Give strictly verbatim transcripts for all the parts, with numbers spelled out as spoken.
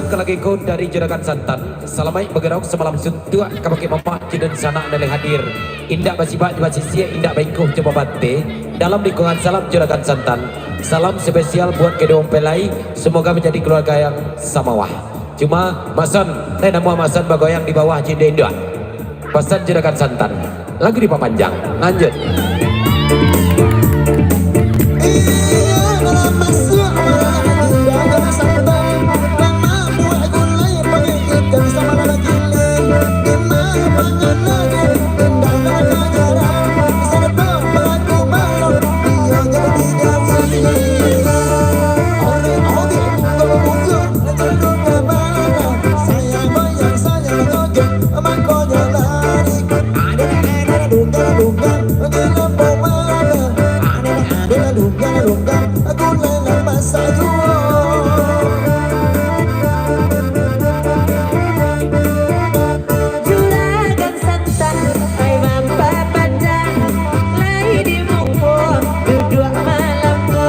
Ka lagi ko dari Juragan Santan, salamaik bagarauk samalam suntuak ka bakeh mamak, cindun sanak nan lai hadir. Indak basibak jo basisiak, indak baingkuh jo babante, dalam lingkungan salam Juragan Santan. Salam spesial buat kaduo mempelai, semoga manjadi kaluarga yang samawah. Cuma, Mak Son, eh, namo Mak Son bagoyang di bawah jo induak-induak. Pasan Juragan Santan. Lagu dipapanjang. Lanjut. Juragan Santan, ai mampapanjang, lai di muko duduak malam ko,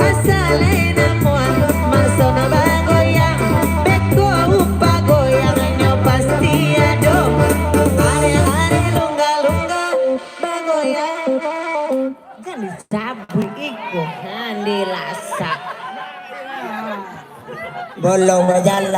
asa lai namuah, Mak Son bagoyang, beko upa goyangnyo pasti ado. Areh, areh, lungga, lungga, bagoyang. Kan dicabuik iko, kan dilasak. Bolong bajalan.